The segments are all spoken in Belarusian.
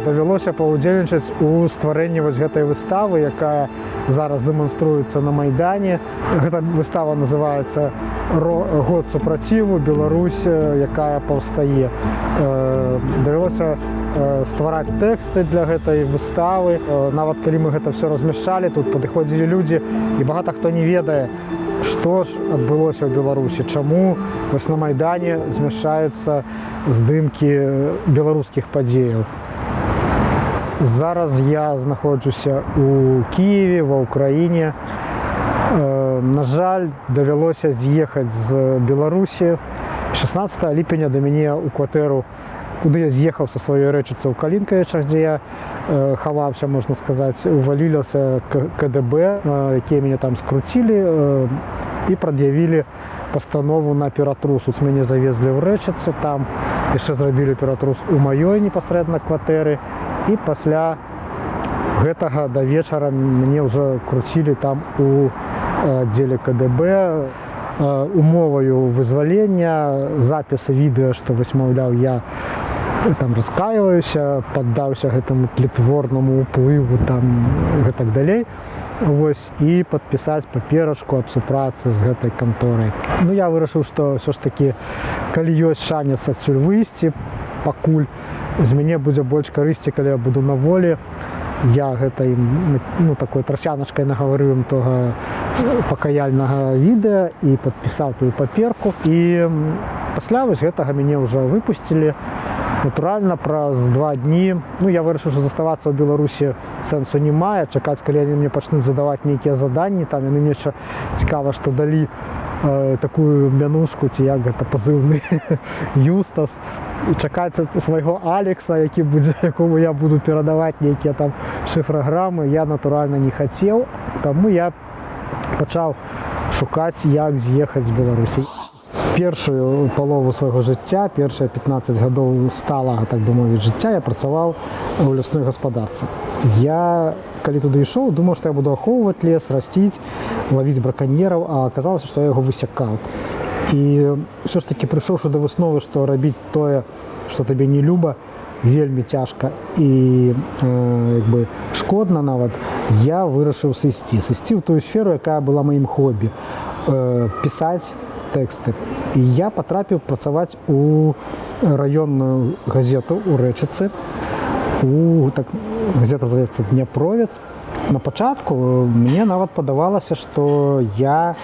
Давялося паўдзельнічаць у стварэнні вось гэтай выставы, якая зараз дэманструецца на Майдане. Гэта выстава называецца «Год супраціву. Беларусь, якая паўстае». Давялося ствараць тэксты для гэтай выставы. Нават калі мы гэта все размяшчалі, тут падыходзілі людзі, і багата хто не ведае, што ж адбылося ў Беларусі, чаму вось на Майдане змяшчаюцца здымкі беларускіх падзеяў. Зараз я знаходжуся у Кіеве, ва Ўкраіне. На жаль, давялося з'ехаць з Беларусі. 16 ліпеня да мяне ў кватэру, куды я з'ехаў са сваёй Рэчыцы ў Калінкавічах, дзе я хаваўся, можна сказаць, увалілася КДБ, якія мяне там скруцілі і прад'явілі пастанову на ператрус. Тут мяне завезлі ў Рэчыцу, там яшчэ зрабілі ператрус у маёй непасрэдна кватэры, і пасля гэтага да вечара мяне ўжо круцілі там у аддзеле КДБ. Умоваю вызвалення запісы відэа, што вось, маўляў, я там раскаиваюся, паддаўся гэтаму тлетворнаму уплыву там, гэтак далей. Вось, і падпісаць паперачку аб супрацы з гэтай канторай. Ну, я вырашыў, што ўсё ж такі, калі ёсць шанец адсюль выйсці, пакуль з мяне будзе больш карысці, калі я буду на волі. Я гэта ім, ну, такой трасяначкай нагаварыў ім тога пакаяльнага відэа і падпісаў тую паперку, і пасля вось гэтага мяне ўжо выпусцілі. Натуральна, праз 2 дні, ну, я вырашыў, што заставацца ў Беларусі сэнсу не мае, чакаць, калі яны мне пачнуць задаваць нейкія заданні там. Яны мне яшчэ, цікава, што далі такую мянушку, ці як гэта, пазыўны Юстас, і чакаць свайго Алекса, які будзе, якому я буду перадаваць нейкія там шыфраграмы, я, натуральна, не хацеў. Таму я пачаў шукаць, як з'ехаць з Беларусі. Першую палову свайго жыцця, першыя 15 гадоў сталага, так бы мовіць, жыцця я працаваў у лясной гаспадарцы. Я, калі туды ішоў, думаў, што я буду ахоўваць лес, расціць, лавіць браканьераў, а аказалася, што я яго высякаў. І ўсё ж такі, прыйшоўшы да высновы, што рабіць тое, што табе не люба, вельмі цяжка і як бы шкодна нават, я вырашыў сысці ў тую сферу, якая была маім хобі, пісаць тэксты. І я патрапіў працаваць у раённую газету у Рэчыцы. Так, газета завецца «Дняпровец». На пачатку мне нават падавалася, што я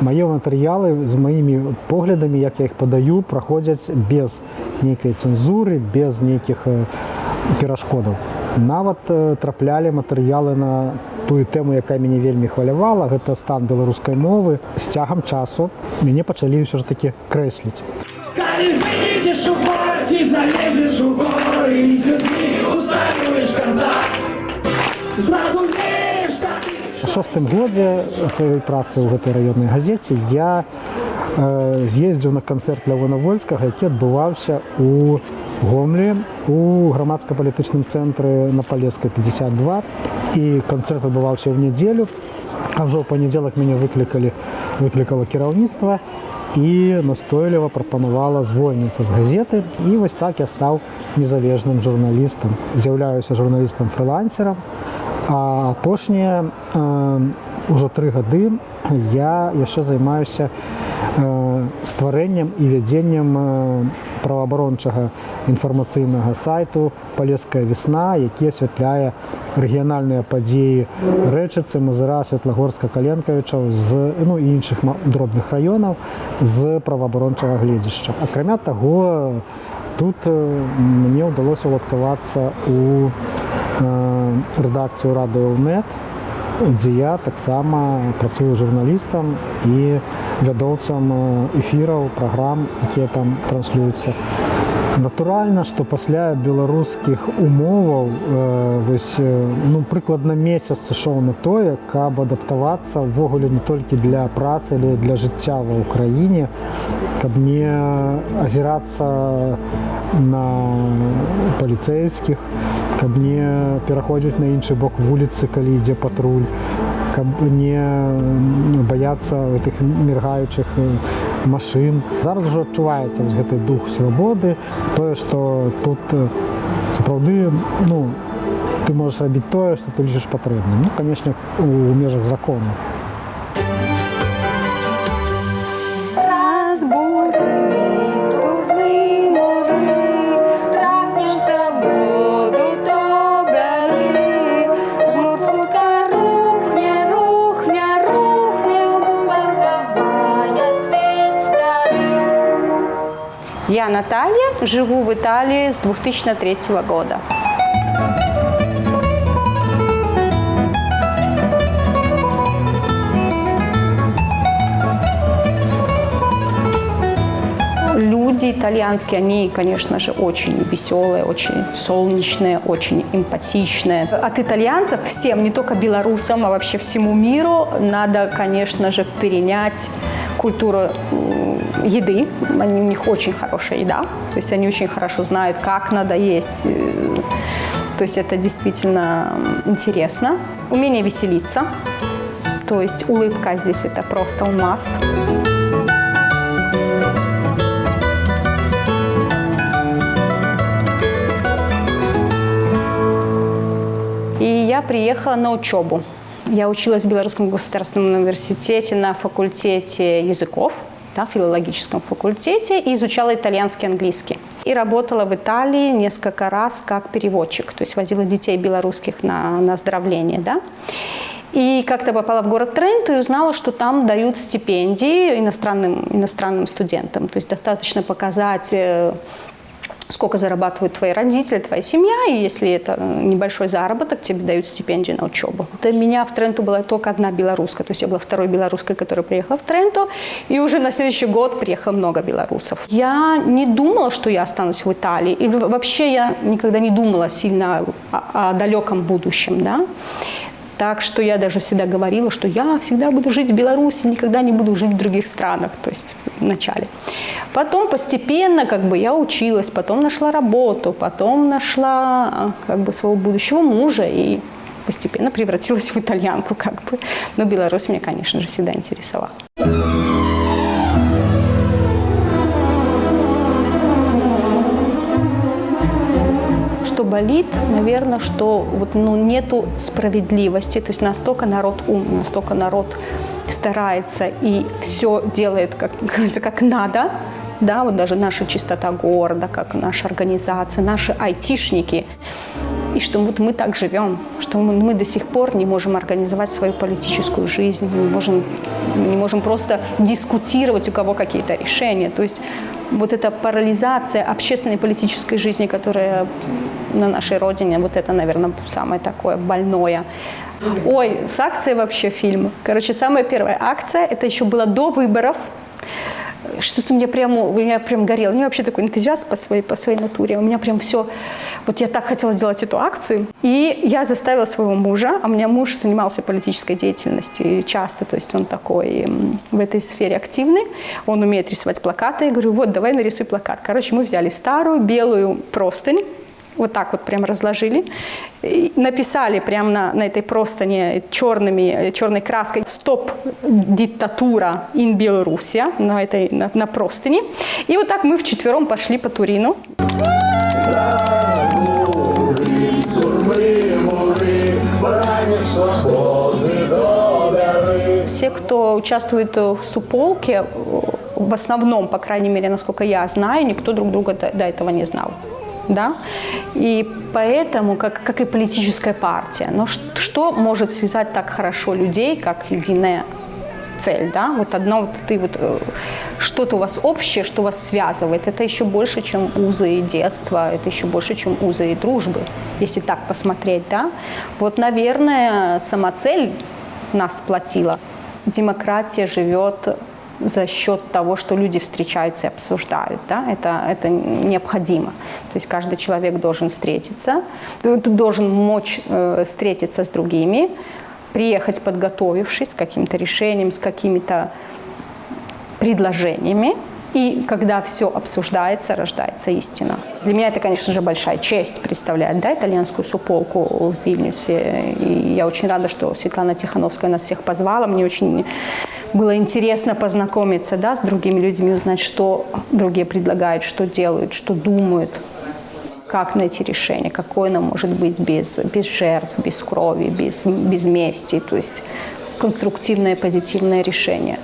мае матэрыялы з маімі поглядамі, як я іх падаю, праходзяць без нейкай цэнзуры, без нейкіх перашкодаў. Нават траплялі матэрыялы на тую тэму, якая мяне вельмі хвалявала, гэта стан беларускай мовы. З цягам часу мяне пачалі ўсё ж такі крэсліць. Калі выйдзеш у горад ці залезеш у горы, з людзьмі усталюеш кантакт, зразумееш тады, У шостым годзе сваёй працы ў гэтай раённай газеце я з'ездзіў на канцэрт Лявона Вольскага, які адбываўся у Гомлі, у грамадска-палітычным цэнтры на Палескай 52. І канцэрт адбываўся ў нядзелю, а ўжо ў панядзелак мяне выклікала кіраўніцтва і настойліва прапанавала звольніцца з газеты. І вось так я стаў незалежным журналістам. З'яўляюся журналістам-фрылансерам. А апошнія ўжо 3 гады я яшчэ займаюся стварэннем і вядзеннем праваабарончага інфармацыйнага сайту «Палеская весна», які асвятляе рэгіянальныя падзеі Рэчыцы, Мазыра, Светлагорска, Каленкавічаў з, ну, і іншых дробных раёнаў з праваабарончага гледзішча. Акрамя таго, тут мне ўдалося ўладкавацца у рэдакцыю Радыё Нет, дзе я таксама працую журналістам і вядоўцам эфіраў, праграм, якія там транслююцца. Натуральна, што пасля беларускіх умоваў вось, ну, прыкладна месяц ішоў на тое, каб адаптавацца ўвогуле не толькі для працы, але для жыцця ва Ўкраіне, каб не азірацца на паліцэйскіх, каб не пераходзіць на іншы бок вуліцы, калі ідзе патруль, каб не баяцца гэтых міргаючых машын. Зараз ужо адчуваецца вось гэты дух свабоды, тое, што тут сапраўды, ну, ты можаш рабіць тое, што ты лічыш патрэбным. Ну, конечно, у межах закону. Разбуры, турны муры, прагнеш свабоду, то бяры. Гнут хутка рухне, рухне, рухне, пахавае свет стары. Я Наталья, живу в Италии с 2003 года. Люди итальянские, они, конечно же, очень веселые, очень солнечные, очень эмпатичные. От итальянцев всем, не только белорусам, а вообще всему миру, надо, конечно же, перенять культуру еды. У них очень хорошая еда, то есть они очень хорошо знают, как надо есть. То есть это действительно интересно. Умение веселиться, то есть улыбка здесь это просто must. И я приехала на учебу. Я училась в Белорусском государственном университете на факультете языков, да, филологическом факультете, и изучала итальянский и английский. И работала в Италии несколько раз как переводчик, то есть возила детей белорусских на оздоровление. Да? И как-то попала в город Тренто и узнала, что там дают стипендии иностранным студентам. То есть достаточно показать, сколько зарабатывают твои родители, твоя семья, и если это небольшой заработок, тебе дают стипендию на учебу. До меня в Тренто была только одна белоруска, то есть я была второй белоруской, которая приехала в Тренто, и уже на следующий год приехало много белорусов. Я не думала, что я останусь в Италии, и вообще я никогда не думала сильно о далеком будущем, да. Так что я даже всегда говорила, что я всегда буду жить в Беларуси, никогда не буду жить в других странах, то есть в начале. Потом постепенно я училась, потом нашла работу, потом нашла своего будущего мужа и постепенно превратилась в итальянку. Но Беларусь меня, конечно же, всегда интересовала. Что болит, наверное, что нету справедливости, то есть настолько народ умный, настолько народ старается и все делает как надо, да, вот даже наша чистота города, как наша организация, наши айтишники, и что мы так живем, что мы до сих пор не можем организовать свою политическую жизнь, не можем просто дискутировать, у кого какие-то решения, то есть вот эта парализация общественной и политической жизни, которая на нашей родине, вот это, наверное, самое такое больное. Ой, с акцией вообще фильм. Самая первая акция, это еще было до выборов. Что-то у меня прям горело. У меня вообще такой энтузиаст по своей натуре. У меня прям все... Вот я так хотела сделать эту акцию. И я заставила своего мужа, а у меня муж занимался политической деятельностью часто, то есть он такой в этой сфере активный. Он умеет рисовать плакаты. Я говорю, вот, давай нарисуй плакат. Мы взяли старую белую простынь, вот так вот прям разложили, и написали прям на этой простыне черной краской «Стоп, диктатура ин Белоруссия» на простыне. И вот так мы вчетвером пошли по Турину. Все, кто участвует в суполке, в основном, по крайней мере, насколько я знаю, никто друг друга до этого не знал. Да? И поэтому, как и политическая партия, но что может связать так хорошо людей, как единая цель, да? Вот одно, вот ты вот, что-то у вас общее, что вас связывает, это еще больше, чем узы детства, это еще больше, чем узы дружбы, если так посмотреть, да? Вот, наверное, сама цель нас сплотила. Демократия живет за счет того, что люди встречаются и обсуждают, да? Это необходимо. То есть каждый человек должен встретиться, должен мочь встретиться с другими, приехать, подготовившись к каким-то решениям, с какими-то предложениями. И когда все обсуждается, рождается истина. Для меня это, конечно же, большая честь представлять, да, итальянскую суполку в Вильнюсе. И я очень рада, что Светлана Тихановская нас всех позвала. Мне очень Было интересно познакомиться, да, с другими людьми, узнать, что другие предлагают, что делают, что думают, как найти решение, какое оно может быть без жертв, без крови, без мести. То есть конструктивное, позитивное решение.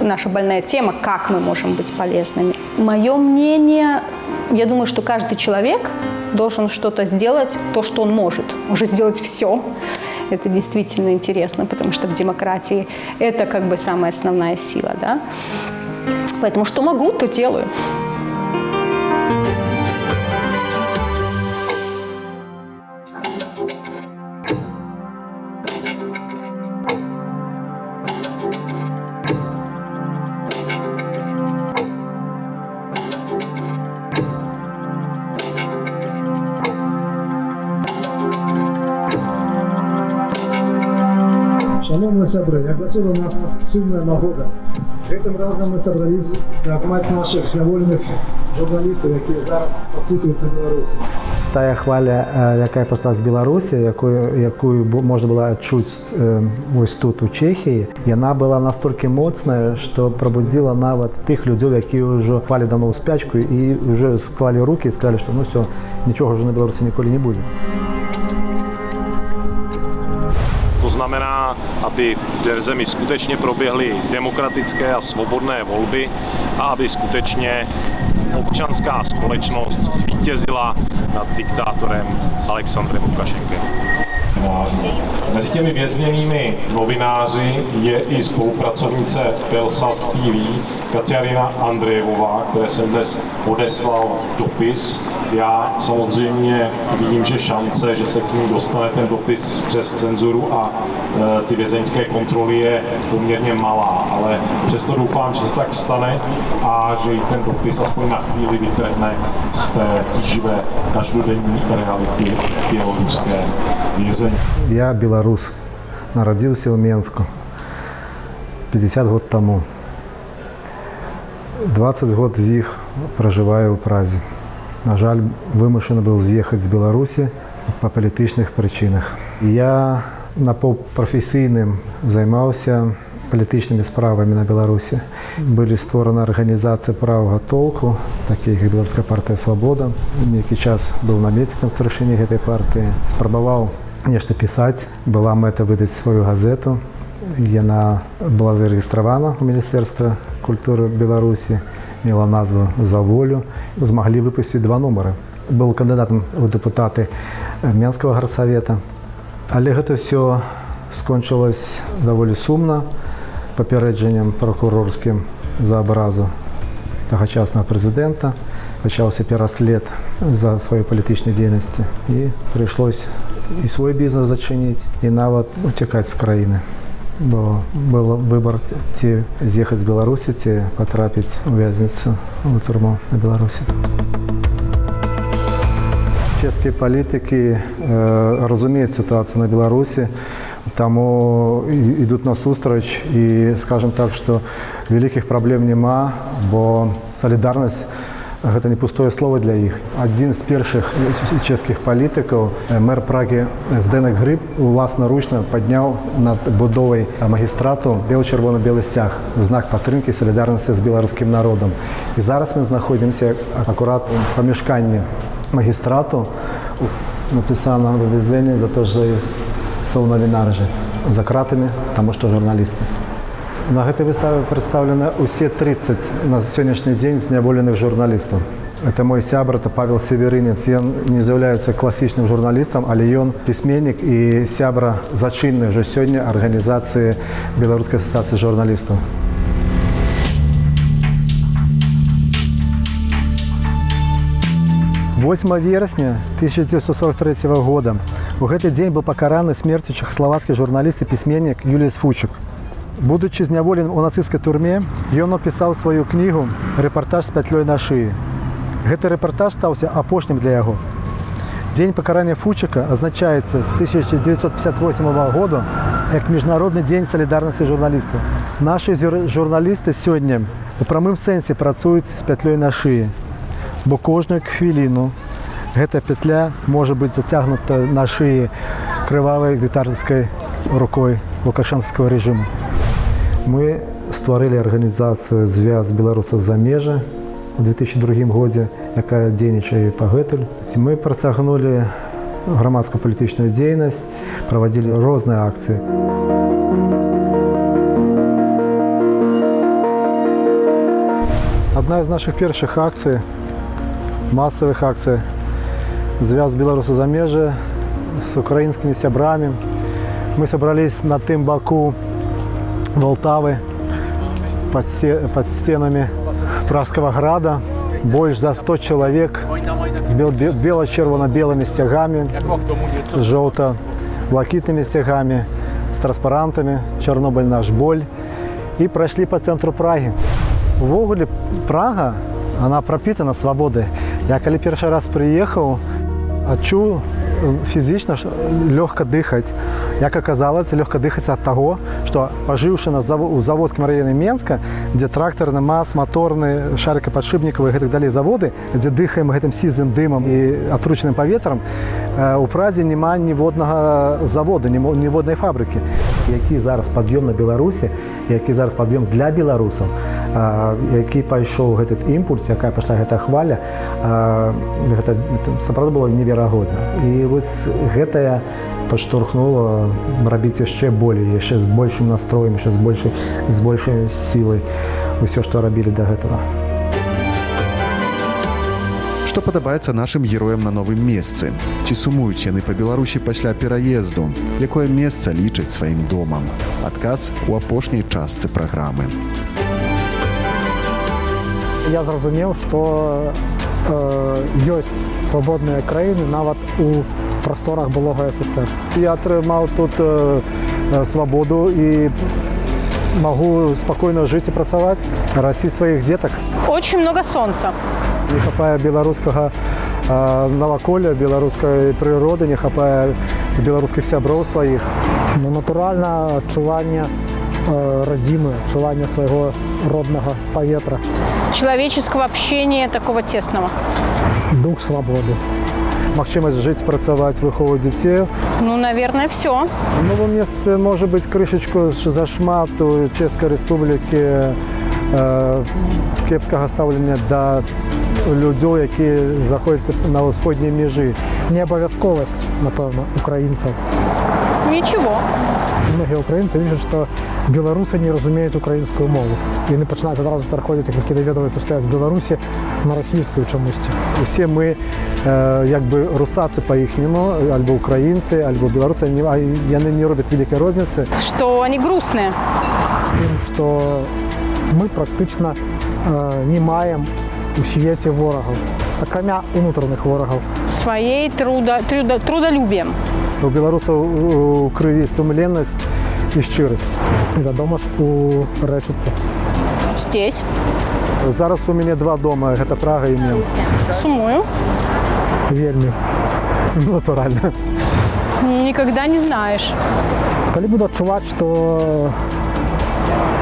Наша больная тема, как мы можем быть полезными. Мое мнение, я думаю, что каждый человек должен что-то сделать, то, что он может. Может сделать все. Это действительно интересно, потому что в демократии это как бы самая основная сила, да? Поэтому что могу, то делаю. Шаноўныя сябры, як заўсёды, у нас сумная нагода. Гэтым разам мы сабрались абмаць нашых зняволеных журналістаў, якія зараз пакутуюць на Беларусі. Тая хваля, якая пайшла з Беларусі, якую можна было адчуць вось тут, у Чэхіі, яна была настолькі моцная, што прабудзіла нават тых людзей, якія ўжо палі давно ў спячку і ўжо склалі рукі і сказалі, што ну всё, нічога ўжо на Беларусі ніколі не будзе. To znamená, aby v zemi skutečně proběhly demokratické a svobodné volby a aby skutečně občanská společnost zvítězila nad diktátorem Alexandrem Lukašenkem. Mezi těmi vězněnými novináři je i spolupracovnice Belsat TV Kateřina Andrejevová, které jsem dnes odeslal dopis. Já samozřejmě vidím, že šance, že se k ní dostane ten dopis přes cenzuru a ty vězeňské kontroly, je poměrně malá, ale přesto doufám, že se tak stane a že jí ten dopis aspoň na chvíli vytrhne z té tíživé každodenní reality běloruské vězení. Я беларус, нарадзіўся ў Менску 50 год таму. 20 год з іх пражываю ў Празе. На жаль, вымушаны быў з'ехаць з Беларусі па палітычных прычынах. Я напаўпрафесійным займаўся палітычнымі справамі на Беларусі. Былі створаны арганізацыі правага толку, такія як Беларуская партыя «Свабода». Нейкі час быў намеснікам старшыні гэтай партыі. Спрабаваў нешта пісаць. Была мэта выдаць сваю газету. Яна была зарэгістравана ў Міністэрстве культуры Беларусі, мела назву «За волю». Змаглі выпусціць два нумары. Быў кандыдатам у дэпутаты Менскага гарсавета. Але гэта ўсё скончылась даволі сумна папярэджаннем пракурорскім за абразу тагачаснага прэзідэнта. Пачаўся пераслед за сваю палітычную дзейнасць, і прыйшлось і свой бізнес зачыніць, і нават уцякаць з краіны. Бо был выбар ці з'ехаць з Беларусі, ці патрапіць у вязніцу, у турму на Беларусі. Чэшскія палітыкі разумеюць сітуацыю на Беларусі, таму ідуць насустрач і, скажем так, што вялікіх праблем няма, бо салідарнасць — гэта не пустое слово для іх. Адзін з першых чэшскіх палітыкаў, мэр Прагі Здэнек Грыб, уласнаручна падняў над будовай магістрату бел-чырвона-белы сцяг у знак падтрымкі, салідарнасці з беларускім народам. І зараз мы знаходзімся акурат у памяшканні магістрату, напісана «Во vězení за то, že jsou novináři», за кратамі, таму што журналісты. На гэтай выставе прадстаўлены ўсе 30 на сённяшні дзень зняволеных журналістаў. Это мой сябра, это Павел Северынец. Ён не з'яўляецца класічным журналістам, але ён пісьменнік і сябра зачыннай ўжо сёння арганізацыі Беларускай асацыяцыі журналістаў. 8 верасня 1943 года. У гэты дзень быў пакараны смерцю чэхаславацкі журналіст і пісьменнік Юліус Фучык. Будучы зняволеным у нацысцкай турме, ён напісаў сваю кнігу «Рэпартаж з пятлёй на шыі». Гэты рэпартаж стаўся апошнім для яго. Дзень пакарання Фучыка адзначаецца з 1958 года як Міжнародны дзень салідарнасці журналістаў. Нашы журналісты сёння у прамым сэнсе працуюць з пятлёй на шыі, бо кожную хвіліну гэта петля можа быць зацягнута на шыі крывавай дыктатарскай рукой лукашэнскага рэжыму. Мы стварылі арганізацыю «Звяз беларусаў замежжа» у 2002 годзе, якая дзейнічае пагэтуль. Мы працягнулі грамадскую палітычную дзейнасць, правадзілі розныя акцыі. Адна з нашых першых акцый, масавых акцый «Звяз беларусаў замежжа» з украінскімі сябрамі. Мы сабрались на тым баку Валтавы под стенами Пражского града. Больш за 100 чалавек з бела-чырвона-белымі сцягамі, з жоўта-блакітнымі сцягамі, з транспарантамі «Чарнобыль — наш боль», і прайшлі па цэнтру Прагі. Увогуле Прага, она пропитана свабодай. Я калі першы раз прыехаў, адчуў фізічна, лёгка дыхаць. Як аказалось, лёгка дыхаць ад таго, што, пажыўшы у заводскім раёне Менска, дзе трактарны, МАЗ, маторны, шарыкападшыпнікавы і гэтак далей заводы, дзе дыхаем гэтым сізым дымам і атручаным паветрам, у Празе няма ніводнага завода, ніводнай фабрыкі. Які зараз пад'ём на Беларусі, які зараз пад'ём для беларусаў, які пайшоў гэты імпульс, якая пайшла гэта хваля, гэта сапраўды было неверагодна. І вось гэтая падштурхнула рабіць яшчэ болей, яшчэ з большым настроем, яшчэ з большай сілай усё, што рабілі да гэтага. Што падабаецца нашым героям на новым месцы? Ці сумуюць яны па Беларусі пасля пераезду? Якое месца лічаць сваім домам? Адказ у апошняй частцы праграмы. Я зразумеў, што ёсць свабодныя краіны нават у прасторах былога СССР. Я атрымаў тут свабоду і магу спакойна жыць і працаваць, расціць сваіх дзетак. Очень много солнца. Не хапае беларускага наваколля, беларускай прыроды, не хапае беларускіх сяброў сваіх. Ну, натуральна, адчуванне радзімы, адчуванне свайго роднага паветра. Человеческого общения такого тесного. Дух свабоды. Магчымасць жыць, працаваць, выхоўваць дзяцей. Ну, наверное, все. У новым месцы можа быць крышачку зашмат у Чэшскай Рэспублікі кепскага стаўлення да людзей, якія заходзяць на ўсходняй мяжы. Неабавязковасць, напэўна, украінцаў. Ничего. Многія украінцы лічаць, што беларусы не разумеюць украінскую мову. Яны пачынаюць адразу пераходзіць, як толькі даведваюцца, што я з Беларусі, на расійскую чамусьці. Усе мы як бы русацы па-іхняму, альбо украінцы, альбо беларусы, яны не робяць вялікай розніцы. Что они грустные. З тым, што мы практычна не маем у свеце ворагаў, акрамя унутраных ворагаў. Своей трудолюбием. У беларусаў у крыві сумленнасць і шчырасць. Вядома ж, у Рэчыцы. Здесь. Зараз у мяне два дома, гэта Прага і Менск. Сумую. Вельмі. Натуральна. Никогда не знаешь. Калі буду адчуваць, што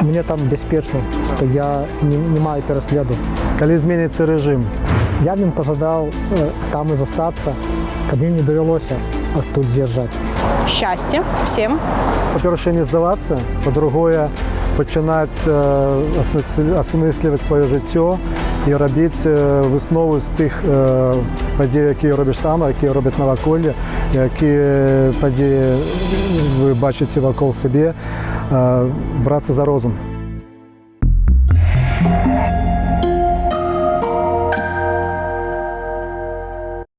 мне там бяспечна, што я не маю пераследу. Калі зменіцца рэжым. Я б ім пажадаў там і застацца, каб ім не давялося адтуль з'язджаць. Счастья всем. Па-першае, не здавацца, па-другое, пачынаць асмысліваць сваё жыццё і рабіць высновы з тых падзей, якія робіш сам, якія робяць наваколле, якія падзеі вы бачыце вакол сябе, брацца за розум.